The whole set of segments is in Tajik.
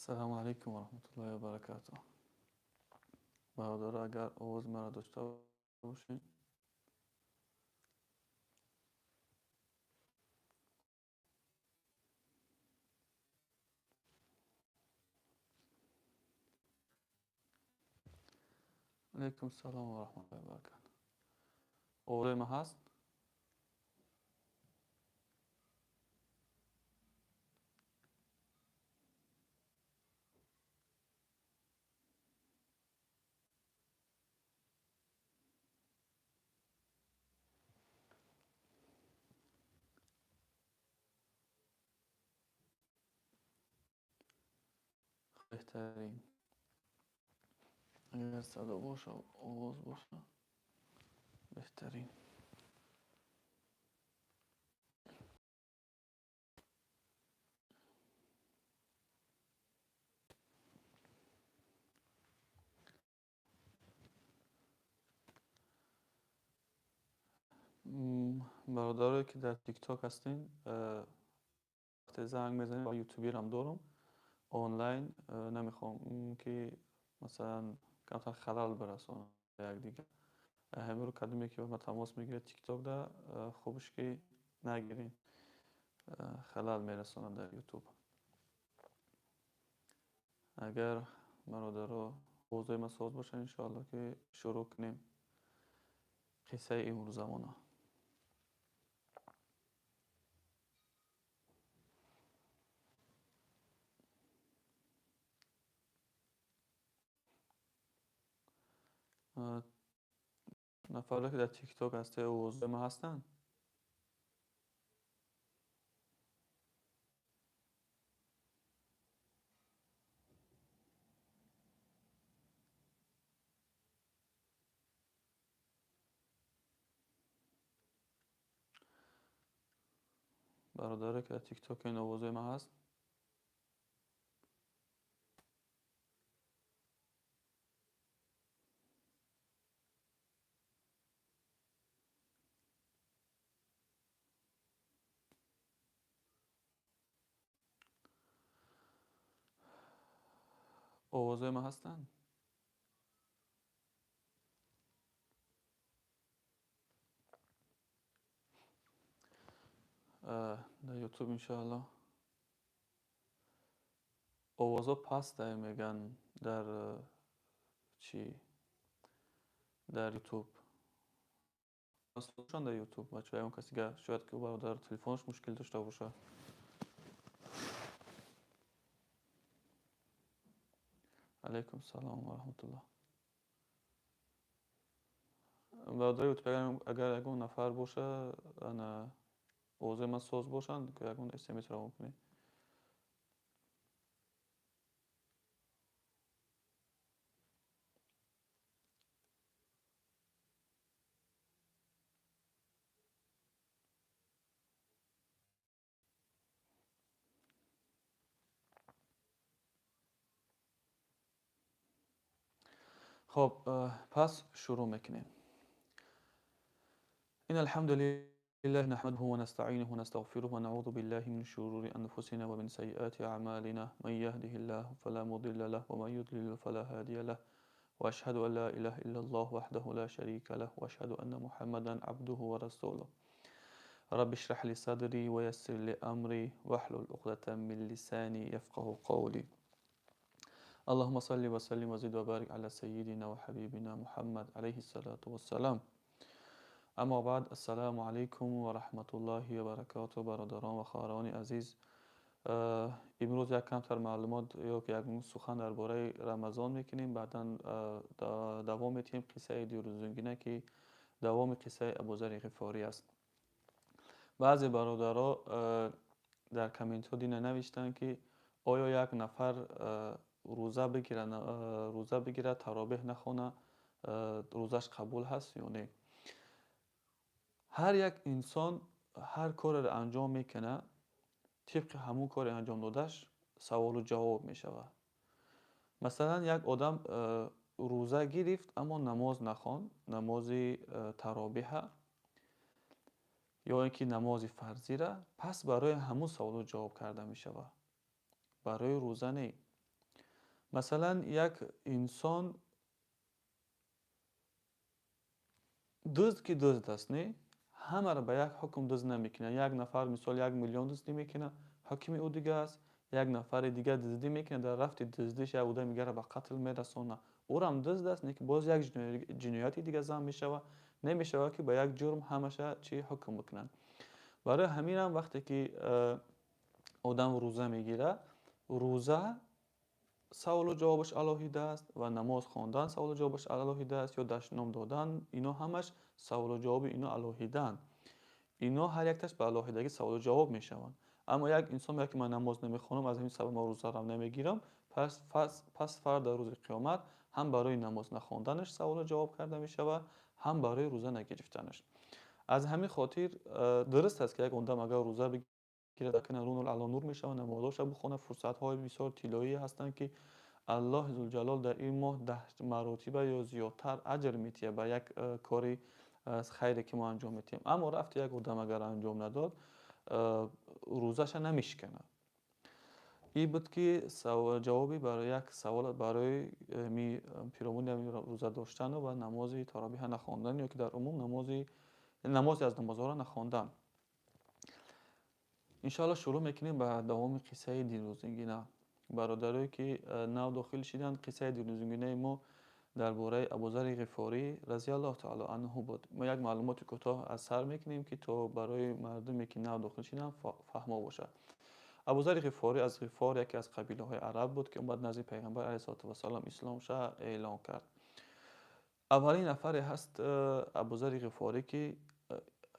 Ассалому алайкум ва раҳматуллоҳи ва баракатуҳ. Бародаро, агар овози маро дошта бошед. Алайкум салом ва раҳматуллоҳи ва баракатуҳ. Овози ман ҳаст? Беҳтарин. Агар садо боша, овоз боша, беҳтарин. Бародарое ки дар ТикТок ҳастен, вақте занг мезанед, ютубирам дорам онлайн, намехоҳам ки масалан камтар халал бирасонам якдигар. Ҳаминро кадоме ки ба ман тамос мегирад ТикТокда, хубш ки нагирен, халал мерасонад дар Ютуб. Агар бародаро овозои ман соз бошанд, иншоалло ки шурӯъ кунем қиссаи имрӯзамона. Нафаре ки дар ТикТок ҳастед, овозои ман ҳастанд? Бародаре ки дар ТикТок ин овозои ман ҳаст? Овозои ман ҳастанд? Дар Ютуб иншоалло овозҳо паст мегӯянд дар чӣ, дар Ютуб дар Ютуб бачаҳо, ягон каси шояд ки бародар телефонаш мушкил дошта бошад. Алайкум салом ва раҳматуллоҳ. Бародари Ютуб, агар ягон нафар боша, ана овозои ман соз бошанд, ягон смс равон кунед. Хоб, пас шурӯъ мекунем. إن الحمد لله نحمده ونستعينه ونستغفره ونعوذ بالله من شرور أنفسنا ومن سيئات أعمالنا، من يهده الله فلا مضل له ومن يضلل فلا هادي له، وأشهد أن لا إله إلا الله وحده لا شريك له، وأشهد أن محمدا عبده ورسوله. رب اشرح لي صدري ويسر لي أمري واحلل عقدة من لساني يفقه قولي. اللهم صل وسلم وزد وبارك على سيدنا وحبيبنا محمد عليه الصلاة والسلام. اما بعد، السلام علیکم و رحمت الله و برکاته. برادران و خواهران عزیز، امروز یک کمتر معلومات یا که یک سخن درباره رمضان میکنیم، بعدا دوام میتیم قصه دیروزنگینه که دوام قصه ابوذر غفاری است. بعضی برادرها در کامنت ها دینه نوشتن که آیا یک نفر روزه بگیره ترابیح نخونه، روزش قبول هست یا نه؟ هر یک انسان هر کار را انجام میکنه، طبق همون کار انجام دادش سوال و جواب میشود. مثلا یک آدم روزه گرفت اما نماز نخواند، نماز ترابیح یا اینکه نماز فرضی را، پس برای همون سوال و جواب کرده میشود، برای روزه نه. Масалан, як инсон дузд ки дузд аст, не? Ҳамаро ба як ҳукм дузд намекунад. Як нафар мисол 1 миллион дуздӣ мекунад, ҳукми ӯ дига аст. Як нафари дига дуздӣ мекунад, дар рафти дуздиш як одами дигарро ба қатл мерасонад. Ӯрам дузд аст, не ки боз як ҷинояти дига зам мешавад. Намешавад ки ба як ҷурм ҳамаша чӣ ҳукм бикунанд. Барои ҳаминам вақте ки одам рӯза мегирад, рӯза саволу ҷавобаш алоҳида аст ва намоз хондан саволу ҷавобаш алоҳида аст ё дашном додан, ино ҳамаш саволу ҷавоби ино алоҳидаанд. Ино ҳар якташ ба алоҳидагӣ саволу ҷавоб мешаванд. Аммо як инсон мегӯяд ки ман намоз намехонам, аз ҳамин сабаб ман рӯзаро намегирам, пас фарда рӯзи қиёмат ҳам барои намоз нахонданаш саволу ҷавоб карда мешавад, ҳам барои рӯза нагирифтанаш. Аз ҳамин хотир дуруст аст ки як одам агар рӯза бигирад, нурун ало нур мешавад, намозҳоша бихонад, фурсатҳои бисёр тиллоӣ ҳастанд ки Аллоҳи зулҷалол дар ин моҳ 10 маротиба ё зиёдтар аҷр метиҳад ба як кори хайре ки мо анҷом метиҳем. Аммо рафти як одам агар анҷом надод, рӯзаша намешиканад. Ин буд ки ҷавоби барои як савол барои пиромуни рӯза доштану ва намози таровиҳа нахондан ё ки дар умум намозе аз намозҳоро нахондан. Иншоалло шурӯъ мекунем ба давоми қиссаи дирӯзингина. Бародарое ки нав дохил шиданд, қиссаи дирӯзингинаи мо дар бораи Абузари Ғифорӣ разияллоҳу таоло анҳу буд. Мо як маълумоти кӯтоҳ аз сар мекунем ки то барои мардуме ки нав дохил шиданд фаҳмо бошад. Абузари Ғифорӣ аз Ғифор яке аз қабилаҳои араб буд ки омад назди Пайғамбар алайҳиссалоту вассалом исломша эълон кард. Аввалин нафаре ҳаст Абузари Ғифорӣ ки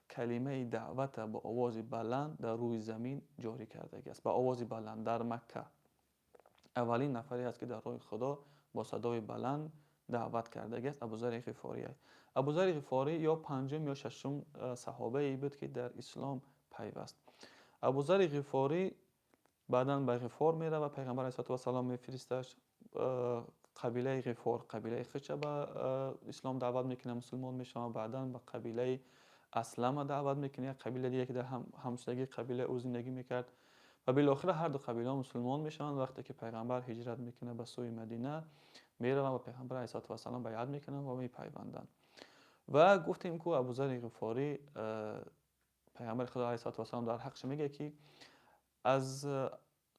калимаи даъвата бо овози баланд дар рӯи замин ҷорӣ кардагиаст, ба овози баланд дар Макка. Аввалин нафаре ҳаст ки дар роҳи Худо бо садои баланд даъват кардагиаст Абузари Ғифорӣ. Абузари Ғифорӣ ё панҷум ё шашум саҳобае буд ки дар ислом пайваст. Абузари Ғифорӣ баъдан ба Ғифор меравад, Пайғамбар алайҳиссалоту вассалом мефиристаш қабилаи Ғифор, қабилаи худша ба ислом даъват мекунад, мусулмон мешавад, баъдан ба қабилаи Аслама даъват мекунад, як қабила дига ки дар ҳамсоягии қабилаи ӯ зиндагӣ мекард. Ва билохира ҳар ду қабилаҳо мусулмон мешаванд. Вақте ки Пайғамбар ҳиҷрат мекунад ба сӯи Мадина, мераванд ва Пайғамбар алайҳиссалоту вассалом байъат мекунанд ва мепайванданд. Ва гуфтем ку Абузари Ғифорӣ Пайғамбари Худо алайҳиссалоту вассалом дар ҳаққаш мегӯяд ки аз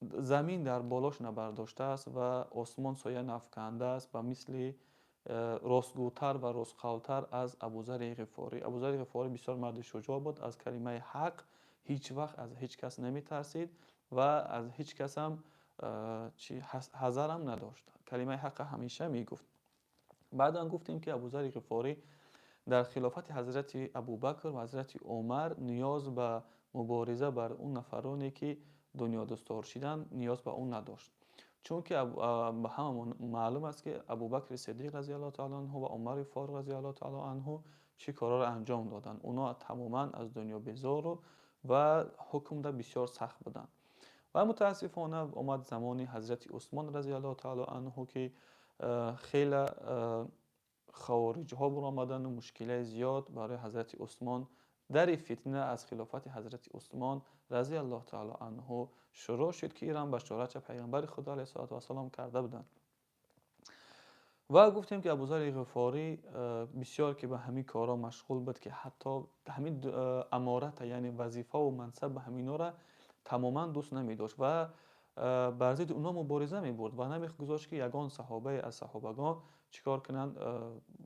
замин дар болош набардоштааст ва осмон соя нафкандааст ба мисли ростгӯтар ва ростқавлтар аз Абузари Ғифорӣ. Абузари Ғифорӣ бисёр марди шуҷоъ буд, аз калимаи ҳақ ҳеҷ вақт аз ҳеҷ кас наметарсид ва аз ҳеҷ кас ҳам ҳазарам надошт. Калимаи ҳаққа ҳамеша мегуфт. Баъдан гуфтем ки Абузари Ғифорӣ дар хилофати ҳазрати Абубакр ва ҳазрати Умар ниёз ба мубориза бар он нафароне ки дунёдӯстдор шиданд ниёз ба он надошт. Чунки ба ҳама маълум аст ки Абубакри Сиддиқ разияллоҳу таоло анҳу ва Умари Форуқ разияллоҳу таоло анҳу чӣ корҳоро анҷом доданд. Онҳо тамоман аз дунё безору ва ҳукмда бисёр сахт буданд. Ва мутаассифона омад замони ҳазрати Усмон разияллоҳу таоло анҳу ки хеле хавориҷҳо баромаданду мушкилаи зиёд барои ҳазрати Усмон дари фитна аз хилофати ҳазрати Усмон разияллоҳу таоло анҳу шурӯъ шуд ки ирам башоратша Пайғамбари Худо алайҳиссалоту вассалом карда буданд. Ва гуфтем ки Абузари Ғифорӣ бисёр ки ба ҳамин корҳо машғул буд ки ҳатто ҳамин амората, яъне вазифаву мансаб ба ҳаминора тамоман дӯст намедошт ва бар зидди онҳо мубориза мебурд ва намегузошт ки ягон саҳобае аз саҳобагон чӣ кор кунанд,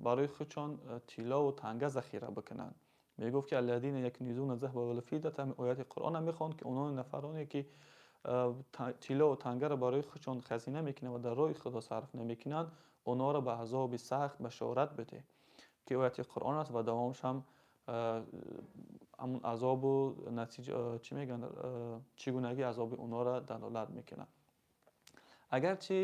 барои худшон тиллову танга захира бикунанд. Мегуфт ки аллазина якнизуна заҳба вал фиддата, ҳамин ояти Қуръонам мехонд ки онон нафароне ки тиллову тангаро барои худшон хазина мекунанд ва дар роҳи Худо сарф намекунанд, онҳоро ба азоби сахт башорат бидеҳ, ки ояти Қуръон аст ва давомаш ҳам ҳамун азобу натиҷа, чӣ мегӯянд, чӣ гунагии азоби онҳоро далолат мекунад. Агарчи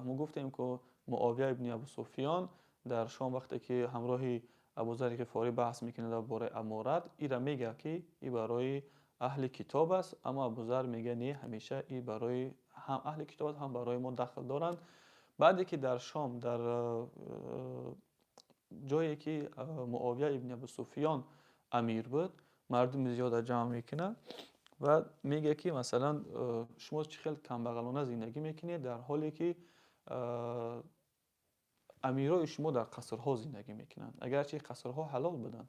мо гуфтем ку Муовия ибни Абу Суфиён дар Шом вақте ки ҳамроҳи Абузари Ғифорӣ баҳс мекунад дар бораи аморат, ира мегӯяд ки и барои аҳли китоб аст, аммо Абузар мегӯяд не, ҳамеша и барои ҳам аҳли китоб аст, ҳам барои мо дахл доранд. Баъде ки дар Шом, дар ҷое ки Муовия ибни Абу Суфиён амир буд, мардуми зиёда ҷамъ мекунад ва мегӯяд ки масалан шумо чӣ хел камбағалона зиндагӣ мекунед, дар ҳоле ки Амирои шумо дар қасрҳо зиндагӣ мекунанд, агарчи қасрҳо ҳалол буданд.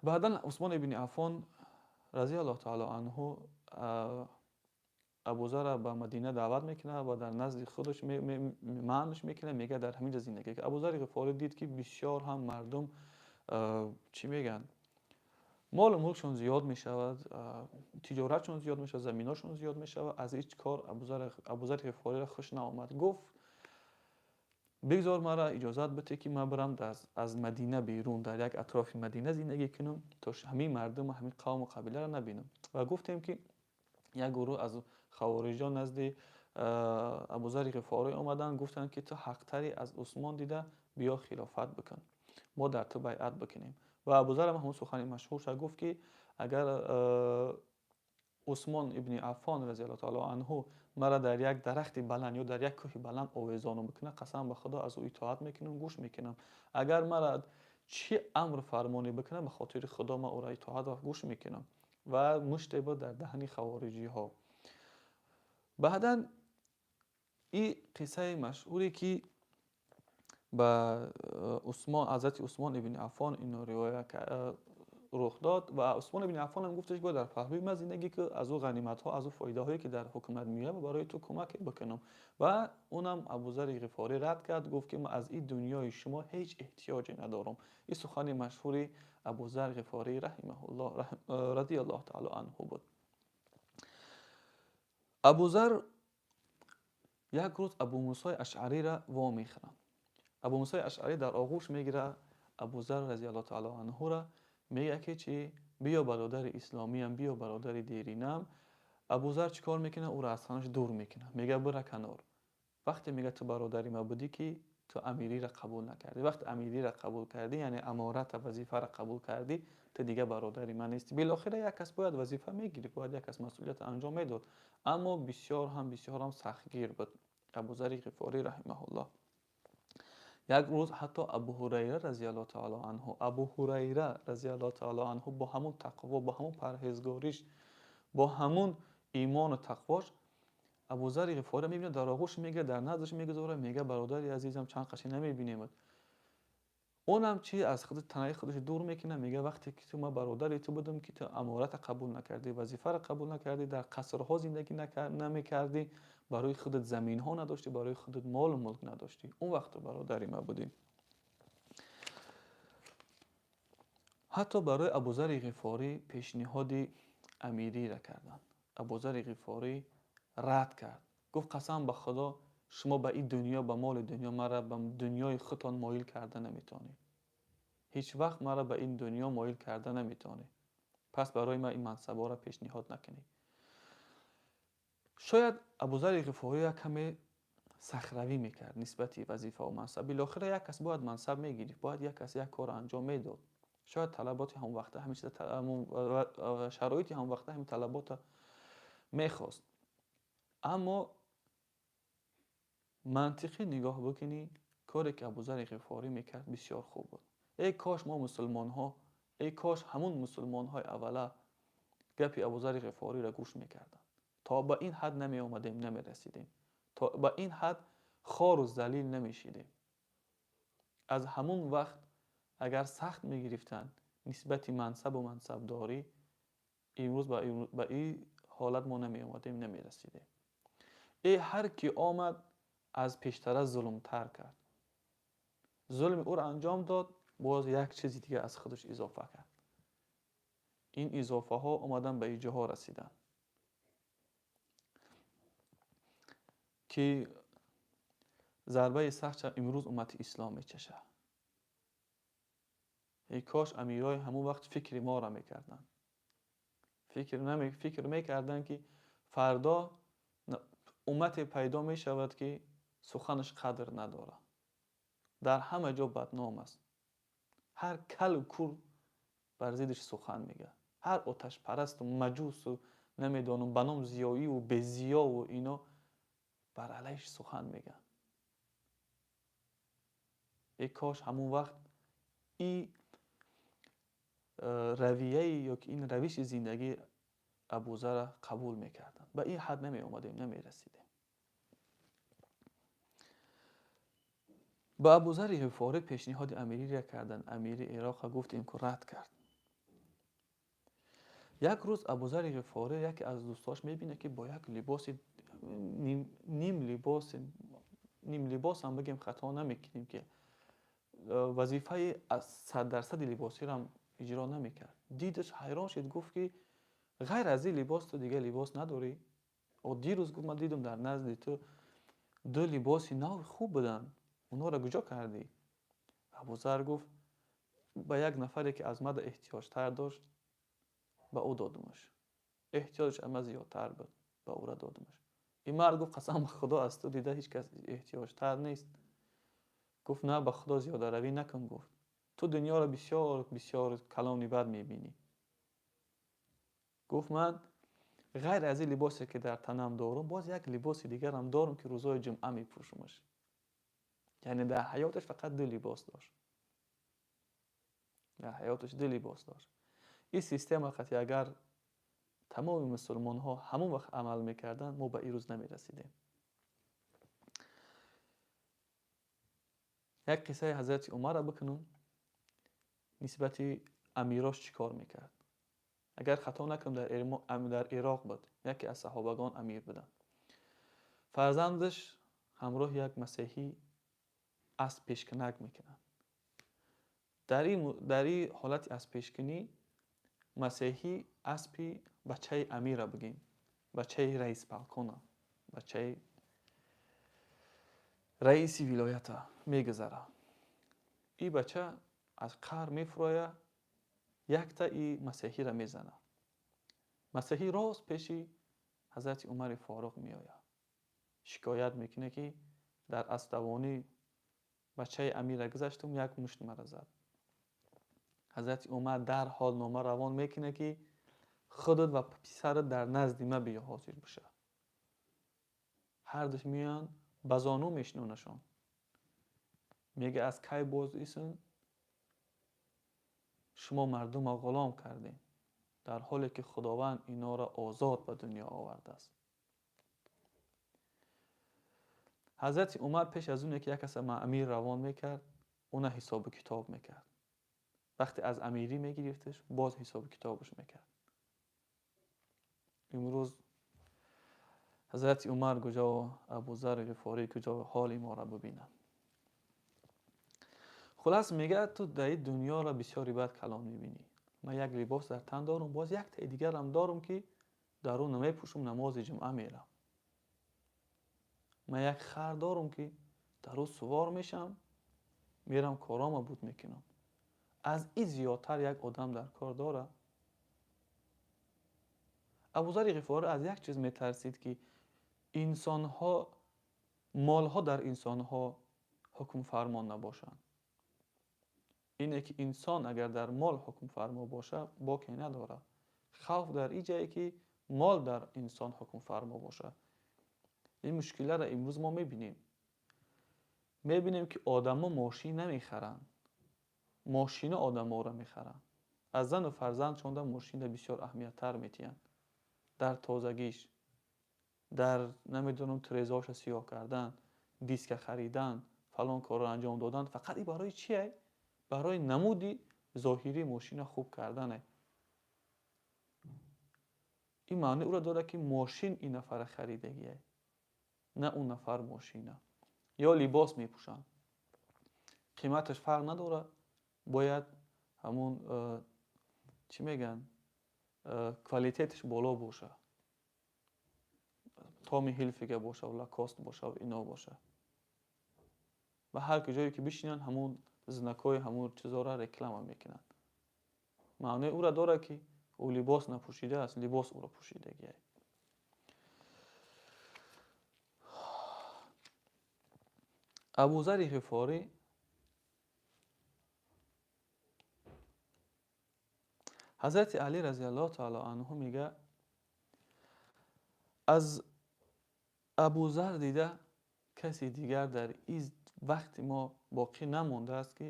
Баъдан Усмон ибни Аффон разияллоҳу таоло анҳу Абузарра ба Мадина даъват мекунад ва дар назди худаш манъш мекунад, мегӯяд дар ҳамин ҷо зиндагӣ кун. Абузарри Ғифорӣ дид, ки бисёр ҳам мардум чӣ мегӯянд, молу мулкшон зиёд мешавад, тиҷоратшон зиёд мешавад, заминошон зиёд мешавад. Аз ҳеҷ кор Абузарри Ғифориро хуш наомад. Гуфт: бигзор маро иҷозат бите, ки ман бирам аз Мадина берун, дар як атрофи Мадина зиндагӣ кунам, то ҳамин мардуму ҳамин қавму қабиларо набинам. Ва гуфтем, ки як гурӯҳ аз хавориҷон назди Абузарри Ғифорӣ омаданд, гуфтанд, ки ту ҳақтари аз Усмон дида, биё хилофат бикун, мо дар ту байъат бикунем. Ва Абузар ҳам ҳамон сухани машҳурша гуфт, ки агар Усмон ибни Аффон разияллоҳу таоло анҳу маро дар як дарахти баланд ё дар як кӯҳи баланд овезону бикунад, қасам ба Худо, аз ӯ итоат мекунам, гӯш мекунам. Агар маро чӣ амр фармоне бикунад, ба хотири Худо ман ӯро итоат ва гӯш мекунам. Ва муште буд дар даҳани хавориҷиҳо. Баъдан ин қиссаи машҳуре, ки ба Усмон, ҳазрати Усмон ибни Аффон ино ривоя рух дод. Ва Усмон ибни Аффон ҳам гуфташ, бояд дар паҳлӯи ман зиндагӣ кун, аз ӯ ғаниматҳо, аз ӯ фоидаҳое, ки дар ҳукумат меояд, барои ту кӯмак бикунам. Ва унам Абузарри Ғифорӣ рад кард, гуфт, ки ман аз ин дунёи шумо ҳеҷ эҳтиёҷе надорам. Ин сухани машҳури Абузар Ғифорӣ раҳимаҳуллоҳ разияллоҳу таоло анҳу буд. Абузар як рӯз Абу Мусои Ашъариро вомехӯранд. Абу Мусои Ашъарӣ дар оғӯш мегирад Абузар разияллоҳу таоло анҳура, мегӯяд, ки чӣ, биё, бародари исломиям, биё, бародари деринам. Абузар чӣ кор мекунад? Ӯро аз танаш дур мекунад, мегӯяд: бира канор. Вақте мегӯяд, ту бародари ма будӣ, ки ту амириро қабул накардӣ. Вақте амириро қабул кардӣ, яъне амората, вазифаро қабул кардӣ, ту дигар бародари ман нестӣ. Билохира як кас бояд вазифа мегирифт, бояд як кас масъулият анҷом медод. Аммо бисёр ҳам сахтгир буд Абузари Ғифорӣ раҳимаҳуллоҳ. Як рӯз ҳатто Абу Ҳурайра разияллоҳу таоло анҳу, Абу Ҳурайра разияллоҳу таоло анҳу бо ҳамун тақво, бо ҳамун парҳезгориш, бо ҳамун имону тақвош Абузари Ғифориро мебинад, дар оғӯш мегирад, дар наздаш мегузорад, мегӯяд: бародари азизам, чанд қаши намебинемад. Онам чи аз худ танаи худаш дур мекунад, мегӯяд: вақте ки ту, ман бародари ту будам, ки ту амората қабул накардӣ, вазифаро қабул накардӣ, дар қасрҳо зиндагӣ намекардӣ, барои худат заминҳо надоштӣ, барои худат молу мулк надоштӣ, он вақт ту бародари ман будӣ. Ҳатто барои Абузари Ғифорӣ пешниҳоди амириро карданд. Абузари Ғифорӣ рад кард, гуфт: қасам ба Худо, шумо ба ин дунё, ба моли дунё маро ба дунёи худтон моил карда наметавонед, ҳеҷ вақт маро ба ин дунё моил карда наметавонед, пас барои ман ин мансабҳоро пешниҳод накунед. Шояд Абузари Ғифорӣ як каме сахравӣ мекард нисбати вазифаву мансаб. Билохира як кас бояд мансаб мегирифт, бояд як кас як корро анҷом медод. Шояд талаботи ҳамонвақта ҳамин чиза, шароити ҳамонвақта ҳамин талаботро мехост. Аммо мантиқӣ нигоҳ бикунӣ, коре ки Абузари Ғифорӣ мекард, бисёр хуб буд. Эй кош мо мусулмонҳо, эй кош ҳамун мусулмонҳои аввала гапи Абузари Ғифориро гӯш мекарданд, то ба ин ҳад намеомадем, намерасидем, то ба ин ҳад хору залил намешидем. Аз ҳамун вақт агар сахт мегирифтанд нисбати мансабу мансабдорӣ, имрӯз ба ин ҳолат мо намеомадем, намерасидем. Э ҳар ки омад, аз пештара зулмтар кард, зулми ӯро анҷом дод, боз як чизи дигар аз худаш изофа кард. Ин изофаҳо омадан ба ин ҷоҳо расиданд, ки зарбаи сахтша имрӯз уммати ислом мечашад. Эй кош амирои ҳамон вақт фикри моро мекарданд, фикр мекарданд, ки фардо уммате пайдо мешавад, ки суханаш қадр надорад, дар ҳама ҷо бадном аст, ҳар калу кур бар зиддиш сухан мегӯяд, ҳар оташпарасту маҷусу намедонам ба ном зиёиву безиёву ино бар алайҳиш сухан мегӯянд. Эй кош ҳамон вақт ин равияи ё ки ин равиши зиндагии Абузарра қабул мекарданд, ба ин ҳад намеомадем, намерасидем. Ба Абузари Ғифорӣ пешниҳоди амириро карданд. Амири Ироқро гуфт, ин ку рад кард. Як рӯз Абузари Ғифорӣ яке аз дӯстош мебинад, ки бо як либоси ним либос, ним либос ҳам бигем хато намекунем, ки вазифаи аз 100% либосиро ҳам иҷро намекард. Дидаш, ҳайрон шуд, гуфт ки ғайр аз ин либос ту дигар либос надорӣ? Дирӯз гуфт ман дидам дар назди ту ду либоси нав хуб буданд, онҳоро куҷо кардӣ? Абузар гуфт ба як нафаре ки аз ман эҳтиёҷтар дошт ба ӯ додумаш. Эҳтиёҷаш аз ман зиёдтар буд, ба ӯра додумаш. Ин мард гуфт қасам ба Худо аз ту дида ҳеҷ кас эҳтиёҷтар нест. Гуфт на, ба Худо зиёдаравӣ накун. Гуфт ту дунёро бисёр бисёр калони бад мебинӣ. Гуфт ман ғайр аз ин либосе ки дар танам дорум, боз як либоси дигарам дорум ки рӯзҳои ҷумъа мепӯшумаш. Яъне дар ҳаёташ фақат ду либос дошт. Дар ҳаёташ ду либос дошт. Ин система қатъи агар тамоми мусулмонҳо ҳамон вақт амал мекарданд, мо ба ин рӯз намерасидем. Як қиссаи ҳазрати Умарро бикунам, нисбати амирош чӣ кор мекард. Агар хато накунам, дар Ироқ буд, яке аз саҳобагон амир буданд. Фарзандаш ҳамроҳи як масеҳӣ асп пешкунак мекунад. Дар ин ҳолати асппешкунӣ масеҳӣ аспи бачаи амира бигем, бачаи раис полкона, бачаи раиси вилоята мегузарад. Ин бача аз қаҳр мефурояд, якта и масеҳиро мезанад. Масеҳӣ рост пеши ҳазрати Умари Форуқ меояд, шикоят мекунад ки дар аспдавонӣ бачаи амира гузаштум, як мушт мара зад. Ҳазрати Умар дарҳол нома равон мекунад ки худат ва писарат дар назди ма биё ҳозир боша. Ҳардуш меоянд, ба зону мешинонашон. Мега аз кай боз исн шумо мардумро ғулом кардем, дар ҳоле ки Худованд инҳоро озод ба дунё овардааст. Ҳазрати Умар пеш аз оне ки як каса амир равон мекард, уна ҳисобу китоб мекард. Вақте аз амирӣ мегирифташ, боз ҳисобу китобаш мекард. Имрӯз ҳазрати Умар куҷо, Абузар Ғифорӣ куҷо, ҳоли моро бибинанд. Хулас мегӯяд ту дар ин дунёро бисёри бад калон мебинӣ. Ман як либос дар тан дорум, боз яктаи дигарам дорум ки дар он намепӯшум, намози ҷумъа мерам. Ман як хар дорум ки дар ӯ сувор мешам, мерам корома буд мекунам. Аз ин зиёдтар як одам дар кор дорад? Абузари Ғифорӣ аз як чиз метарсид ки инсонҳо, молҳо дар инсонҳо ҳукмфармо набошанд. Ине ки инсон агар дар мол ҳукмфармо бошад, боке надорад. Хавф дар ин ҷае ки мол дар инсон ҳукмфармо бошад. Ин мушкиларо имрӯз мо мебинем. Мебинем ки одамо мошин намехаранд, мошино одаморо мехаранд. Аз зану фарзандшонда мошинро бисёр аҳамияттар метиҳанд. Дар тозагиш, дар намедонам трезоша сиёҳ кардан, диска харидан, фалон корро анҷом додан. Фақат ин барои чие? Барои намуди зоҳирии мошина хуб кардане. Ин маънои ӯро дорад ки мошин ин нафара харидагие, на он нафар мошина. Ё либос мепӯшанд, қиматаш фарқ надорад, бояд ҳамун чӣ мегӯянд, квалитеташ боло бошад, Томи Хилфигер бошад, Лакост бошад, ино бошад. Ва ҳар куҷое ки бишинанд, ҳамун знакҳои ҳамун чизҳоро реклама мекунанд. Маънои ӯро дорад ки ӯ либос напӯшидааст, либос ӯро пӯшидагиа. Абузари Ғифорӣ ҳазрати Алӣ разияллоҳу таала анҳу мегӯяд аз Абузар дида каси дигар дар ин вақти мо боқӣ намондааст ки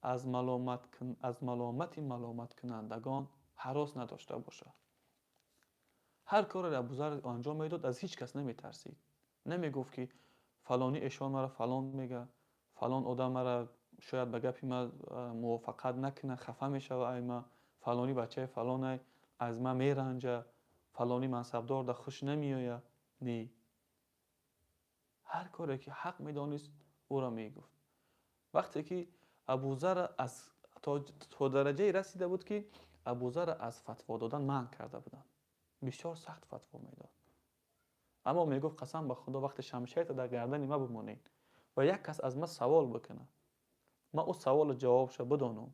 аз маломати маломаткунандагон ҳарос надошта бошад. Ҳар кореро Абузар анҷом медод, аз ҳеҷ кас наметарсид. Намегуфт ки фалонӣ эшон маро фалон мега, Фалон одам мара шояд ба гапи ма мувофиқат накунад, хафа мешава ай ма, фалонӣ бачаи фалонай аз ма меранҷа, фалонӣ мансабдор да хуш намеояд. Не, ҳар коре ки ҳақ медонист, ӯро мегуфт. Вақте ки Абузар аз то дараҷае расида буд, ки Абузарро аз фатво додан манъ карда буданд, бисёр сахт фатво медод, аммо мегуфт: қасам ба Худо, вақте шамшерта дар гардани ма бимонед ва як кас аз ма савол бикунад, ман ӯ саволу ҷавобша бидонам,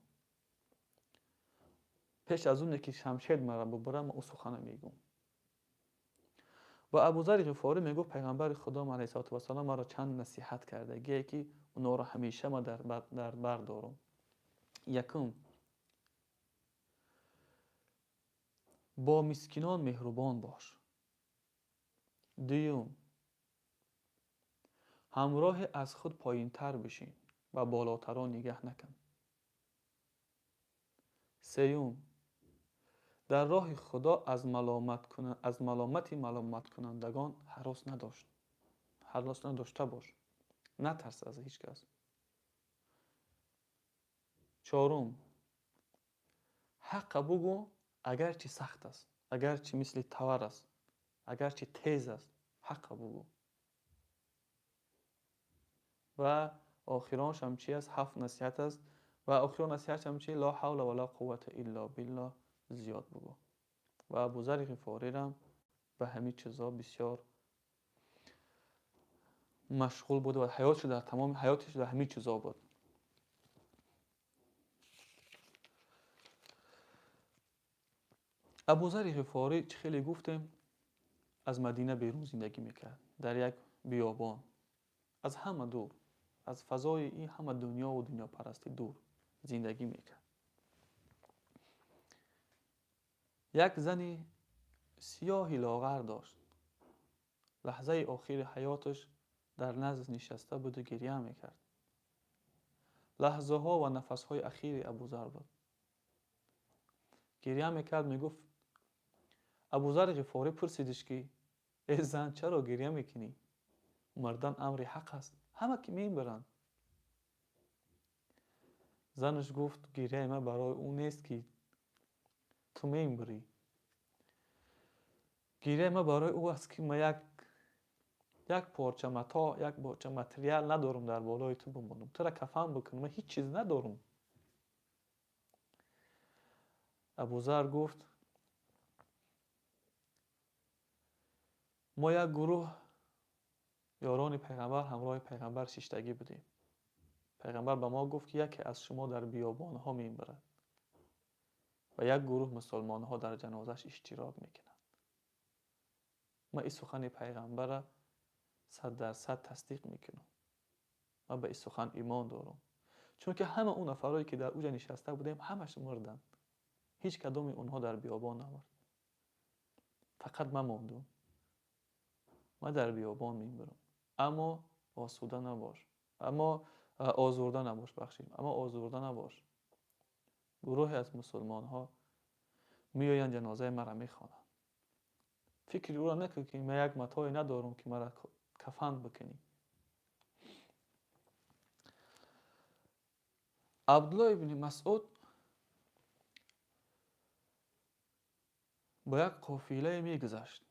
пеш аз оне ки шамшер мара бубурад, ман ӯ сухана мегӯм. Ва Абузари Ғифорӣ мегуфт: пайғамбари Худо алайҳиссалоту вассалом маро чанд насиҳат кардагие, ки онҳоро ҳамеша ма дар бар дорам. Якум, бо мискинон меҳрубон бош. Дуюм, ҳамроҳе аз худ поинтар бишин ва болотарон нигаҳ накун. Сеюм, дар роҳи Худо аз маломати маломаткунандагон ҳарос надошта бош, натарс аз ҳеҷ кас. Чорум, ҳаққа бугӯ, агарчи сахт аст, агарчи мисли тавар аст, агарчи тез аст, ҳаққа бугӯ. Ва охироншам чи аст? Ҳафт насиҳат аст. Ва охирон насиҳатшам чи? Ло ҳавла ва ло қуввата илло биллоҳ зиёд бугӯ. Ва Абузари Ғифорирам ба ҳамин чизо бисёр машғул буд ва ҳаётш дар тамоми ҳаётиш дар ҳамин чизо буд. Абузари Ғифорӣ, чӣ хеле гуфтем, аз Мадина берун зиндагӣ мекард, дар як биёбон, аз ҳама дур, аз фазои ин ҳама дунёву дунёпарастӣ дур зиндагӣ мекард. Як зани сиёҳи лоғар дошт. Лаҳзаи охири ҳаёташ дар назд нишаста буду гиря мекард. Лаҳзаҳо ва нафасҳои ахири Абузар буд. Гиря мекард, мегуфт. Абузари Ғифорӣ пурсидиш, ки э зан, чаро гиря мекунӣ? Мурдан амри ҳақ аст, ҳама ки мебаранд. Занаш гуфт: гиряи ман барои ӯ нест, ки ту мебарӣ, гиряи ман барои ӯ аст, ки ман як порча матоъ, як порча материал надорам дар болои ту бимонам, тура кафан бикунам, ман ҳеҷ чиз надорам. Абузар гуфт: мо як гурӯҳ ёрони пайғамбар ҳамроҳи пайғамбар шиштагӣ будем. Пайғамбар ба мо гуфт, ки яке аз шумо дар биёбонҳо мебарад ва як гурӯҳ мусулмонҳо дар ҷанозааш иштирок мекунанд. Ман ин сухани пайғамбарро 100% тасдиқ мекунам, ман ба ин сухан имон дорам, чунки ҳама он нафарое ки дар уҷа нишаста будем, ҳамаш мурданд, ҳеҷ кадоми онҳо дар биёбон намурд, фақат ман мондум, ман дар биёбон мемирам. Аммо осуда набош, аммо озурда набош, бахшид, аммо озурда набош. Гурӯҳе аз мусулмонҳо меоянд, ҷанозаи маро мехонанд. Фикри ӯро накун, ки ман як матое надорам, ки маро кафан бикунӣ. Абдулло ибни Масъуд бо як қофилае мегузашт.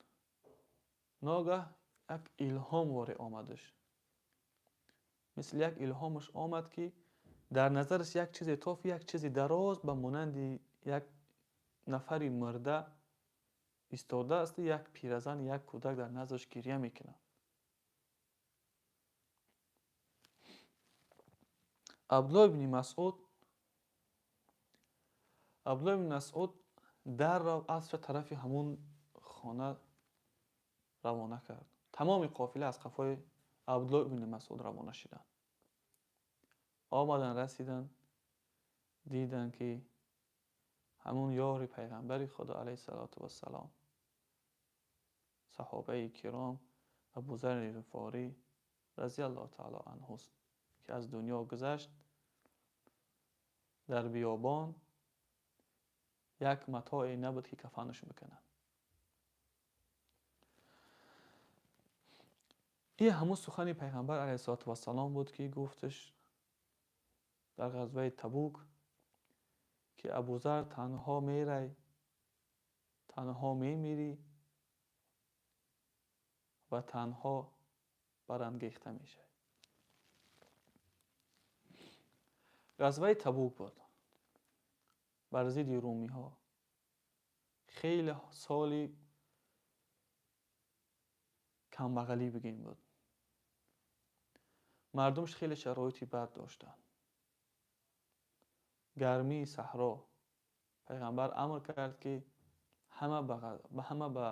Ногаҳ як илҳом воре омадаш, мисли як илҳомаш омад, ки дар назараш як чизе тоф, як чизи дароз ба монанди як нафари мурда истодааст, як пиразан, як кӯдак дар наздаш гиря мекунад. Абдулло ибни Масъуд дарро аспша тарафи ҳамун хона равона кард. Тамоми қофила аз қафои Абдулло ибни Масъуд равона шуданд. Омаданд, расиданд, диданд, ки ҳамун ёри пайғамбари Худо алайҳиссалоту вассалом, саҳобаи киром Абузари Ғифорӣ разиаллоҳу таоло анҳуст, ки аз дунё гузашт дар биёбон, як матое набуд, ки кафанаш бикунад. Ин ҳамун сухани пайғамбар алайҳиссалоту вассалом буд, ки гуфташ. Дар ғазваи Табук ки Абузар танҳо мерай, танҳо мемирӣ ва танҳо барангехта мешавӣ. Ғазваи Табук буд бар зидди румиҳо. Хеле соли камбағалӣ бигем буд. Мардумш хеле шароити бад доштанд. Гармии саҳро. Пайғамбар амр кард, ки ҳама ба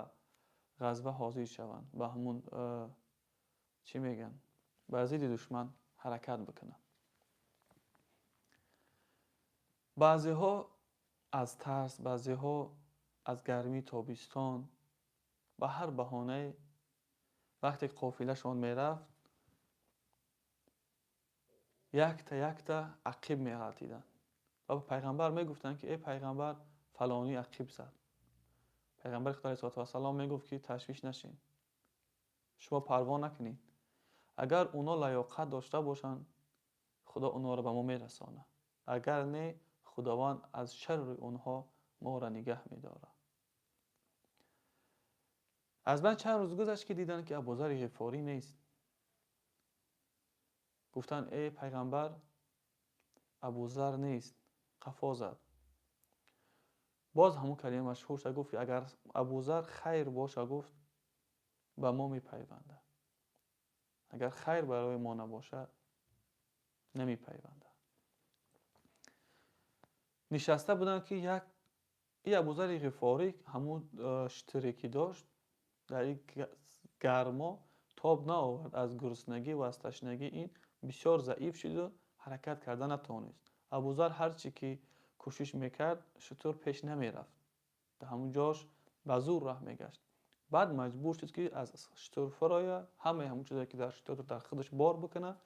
ғазва ҳозир шаванд, ба ҳамун чӣ мегӯянд, бар зидди душман ҳаракат бикунанд. Баъзеҳо аз тарс, баъзеҳо аз гармии тобистон, ба ҳар баҳонае вақте қофилашон мерафт, якта якта ақиб меғалтиданд ва ба пайғамбар мегуфтанд, ки эй пайғамбар, фалонӣ ақиб зад. Пайғамбари Худо алайҳиссалоту вассалом мегуфт, ки ташвиш нашин, шумо парво накунед, агар уно лаёқат дошта бошанд, Худо онҳоро ба мо мерасонад, агар не, Худованд аз шарри онҳо моро нигаҳ медорад. Аз баъд чанд рӯз гузашт, ки диданд, ки Абузари Ғифорӣ нест. Гуфтанд, эй пайғамбар, Абузар нест, қафо зад. Боз ҳамон калима машҳур шуд, гуфт, ки агар Абузар хайр боша, гуфт, ба мо мепайвандад, агар хайр барои мо набошад, намепайвандад. Нишаста буданд, ки як и Абузари Ғифорӣ ҳамун штире ки дошт, дар ин гармо тоб наовард, аз гуруснагӣ ва аз ташнагӣ ин бисёр заиф шуду ҳаракат карда натавонист. Абузар ҳарчи ки кӯшиш мекард, шутур пеш намерафт, дар ҳамун ҷош ба зур раҳ мегашт. Баъд маҷбур шуд, ки аз шутур фурояд, ҳамаи ҳамун чизе ки дар шутур дар худаш бор бикунад,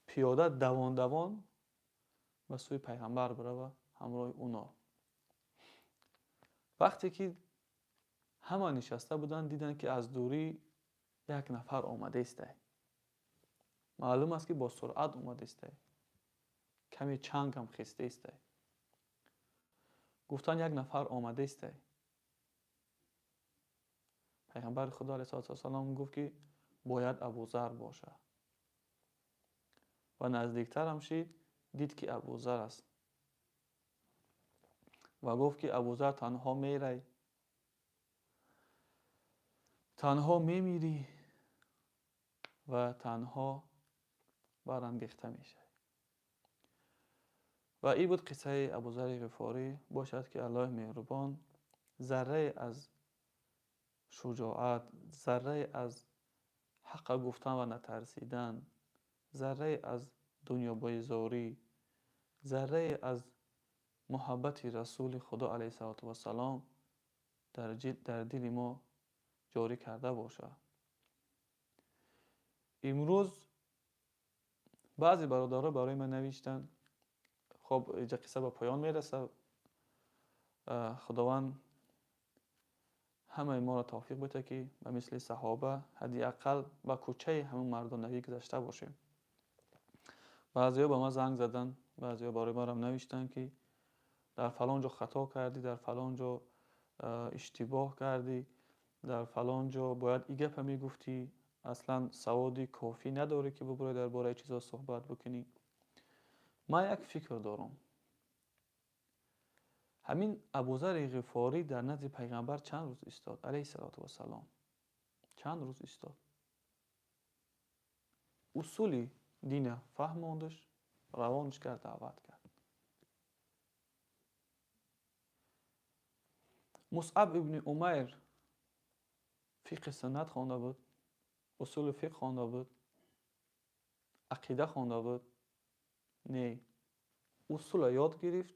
пиёда давон давон ба сӯи пайғамбар бирава ҳамроҳи уно. Вақте ки ҳама нишаста буданд, диданд, ки аз дурӣ як нафар омадаистай. Маълум аст, ки бо суръат омадаистай, каме чангам хестаистай. Гуфтанд, як нафар омадаистай. Пайғамбари Худо алайҳиссалоту вассалом гуфт, ки бояд Абузар бошад. Ва наздиктарам шид, дид, ки Абузар аст ва гуфт, ки Абузар, танҳо мерай, танҳо мемирӣ ва танҳо барангехта мешавӣ. Ва ин буд қиссаи Абузари Ғифорӣ. Бошад, ки Аллоҳи меҳрубон заррае аз шуҷоат, заррае аз ҳаққа гуфтан ва натарсидан, заррае аз дунёбезорӣ, заррае аз муҳаббати Расули Худо алайҳиссалоту вассалом дар дили мо ҷорӣ карда бошад. Имрӯз баъзе бародаро барои ман навиштанд. Хоб, инҷа қисса ба поён мерасад. Худованд ҳамаи моро тавфиқ бита, ки ба мисли саҳоба ҳадди ақал ба кӯчаи ҳамун мардонагӣ гузашта бошем. Баъзеҳо ба ман занг заданд, баъзеҳо барои манам навиштанд, ки дар фалон ҷо хато кардӣ, дар фалон ҷо иштибоҳ кардӣ, дар фалон ҷо бояд и гапа мегуфтӣ, аслан саводи кофӣ надорӣ, ки бубурӣ дар бораи чизо суҳбат бикунӣ. Ман як фикр дорам. Ҳамин Абузари Ғифорӣ дар назди пайғамбар чанд рӯз истод алайҳиссалоту вассалом? Чанд рӯз истод, усули дина фаҳмондаш, равонаш кард, даъват кард. Мусъаб ибни Умайр фиқҳи суннат хонда буд, усули фиқҳ хонда буд, ақида хонда буд? Не, усула ёд гирифт,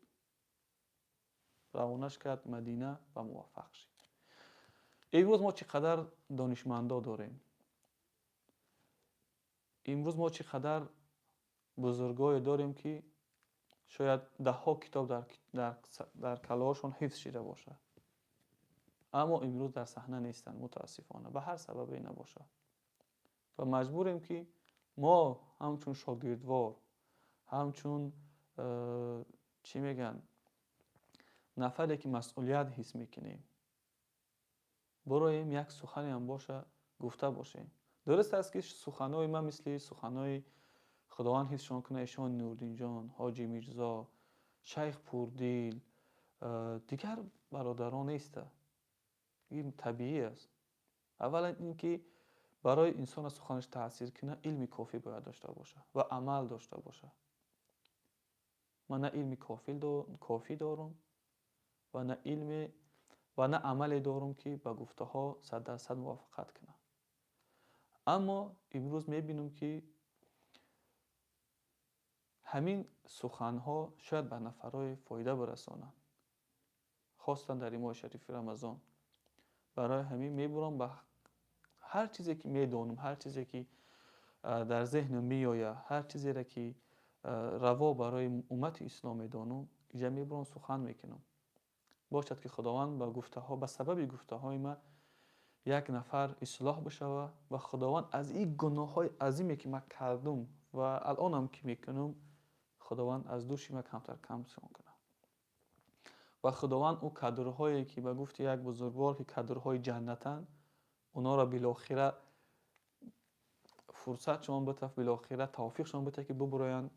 равонаш кард Мадина ва муваффақ шид. Имрӯз мо чӣ қадар донишмандо дорем, имрӯз мо чӣ қадар бузургое дорем, ки шояд даҳҳо китоб дар каллаҳошон ҳифз шида бошад, аммо имрӯз дар саҳна нестанд, мутаассифона, ба ҳар сабабе набошад. Ва маҷбурем, ки мо ҳамчун шогирдвор, Ҳамчун, чӣ мегӯянд, нафаре ки масъулият ҳис мекунем, бароем як сухане ҳам боша, гуфта бошем. Дуруст аст, ки суханҳои ман мисли суханҳои, Худованд ҳифзшон кунад, эшон Нуриддинҷон, Ҳоҷи Мирзо, Шайх Пурдил, дигар бародарон неста. Ин табиӣ аст. Аввалан, ин ки барои инсон аз суханаш таъсир кунад, илми кофӣ бояд дошта бошад ва амал дошта бошад. Ман на илми кофӣ дорум ва на илме ва на амале дорум, ки ба гуфтаҳо 100% мувофиқат кунам. Аммо имрӯз мебинам, ки ҳамин суханҳо шояд ба нафарҳое фоида бирасонанд, хостан дар ин моҳи шарифи Рамазон. Барои ҳамин мебурам, ба ҳар чизе ки медонам, ҳар чизе ки дар зеҳнам меояд, ҳар чизеро ки раво барои уммати ислом медонам, инҷа мебурам, сухан мекунам. Бошад, ки Худованд ба гуфтаҳо, ба сабаби гуфтаҳои ман як нафар ислоҳ бишавад ва Худованд аз ин гуноҳҳои азиме, ки ман кардум ва алонам ки мекунам, Худованд аз дӯши ман камтар камшон кунад ва Худованд ӯ кадрҳое, ки ба гуфти як бузургвор, ки кадрҳои ҷаннатанд, онҳоро билохира фурсатшон битаф, билохира тавфиқшон бита, ки бубуроянд,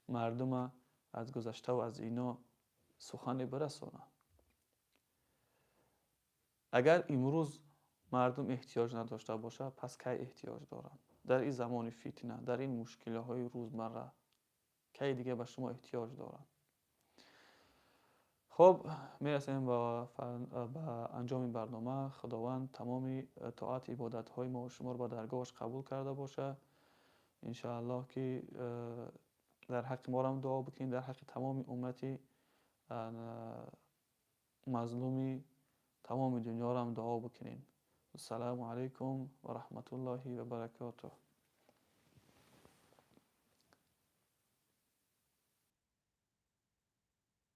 мардума аз гузаштаву аз ино сухане бирасонанд. Агар имрӯз мардум эҳтиёҷ надошта бошад, пас кай эҳтиёҷ доранд? Дар ин замони фитна, дар ин мушкилиҳои рӯзмарра кай дига ба шумо эҳтиёҷ доранд? Хуб, мерасем ба анҷоми барнома. Худованд тамоми тоати ибодатҳои мо шуморо ба даргоҳаш қабул карда бошад. Иншоаллоҳ, ки дар ҳаққи морам дуо бикунед, дар ҳаққи тамоми уммати мазлуми тамоми дунёрам дуо бикунед. Ассалому алайкум ва раҳматуллоҳи ва баракотуҳ.